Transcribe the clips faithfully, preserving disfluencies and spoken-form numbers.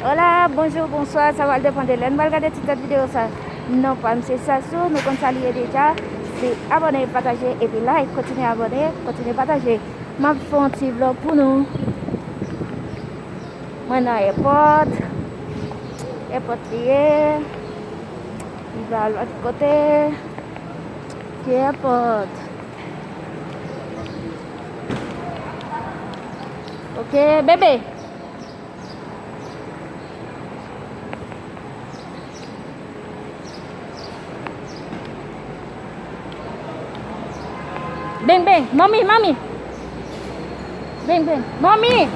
Hola, bonjou, bonswa, sa pral depann de lè n pral gade ti tèt videyo sa. Non pa m se Sasou, nou konn sa li ye deja. Se abòne, pataje epi like, kontinye abòne, kontinye pataje. M ap fè yon ti vlòg pou nou. Mwen nan èpòt. Èpòt li ye. Li va lòt kote. Ki èpòt. Ok, bebe. Beng, beng, manmi, manmi. Beng, beng, manmi.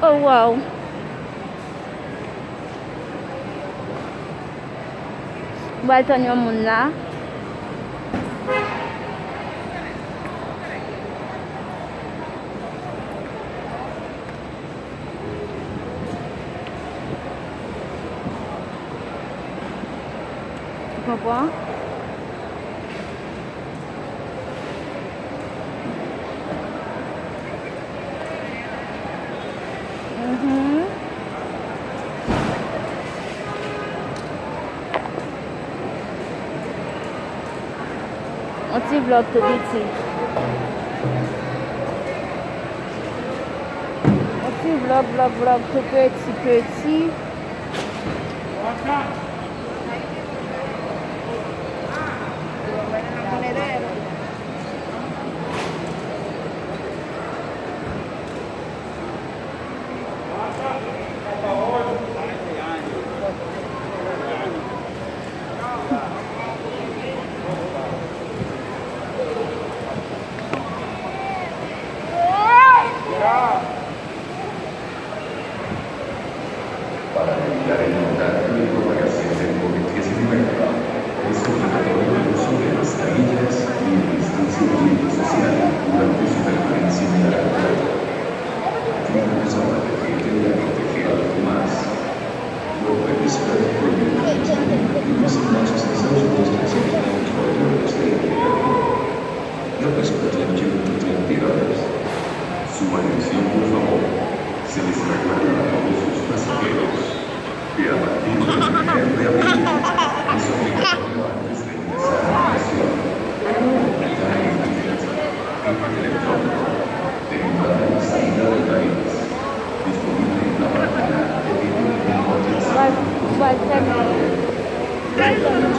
Oh, wow. M pral tann yon moun la. Ou konpran? Mhm. Yon ti vlòg tou piti. Yon ti vlòg, vlòg, vlòg tou piti, piti. Para evitar el contagio y propagación del covid diecinueve, es obligatorio el uso de mascarillas y el distanciamiento social durante su permanencia en el aeropuerto. Tiene que usar paquete de la gente que algo más. Los puentes pueden proyectar los niños en los ascensores o los trescientos metros de los de interior. Los puentes pueden proyectar. Su atención, por favor. Se les recuerda a todos sus pasajeros que a partir del primer de abril es obligatorio antes de ingresar a la estación completar el ticket, ticket electrónico de entrada y salida del país, disponible en la página de ticket. Pral, pral fèmen. Pral fèmen.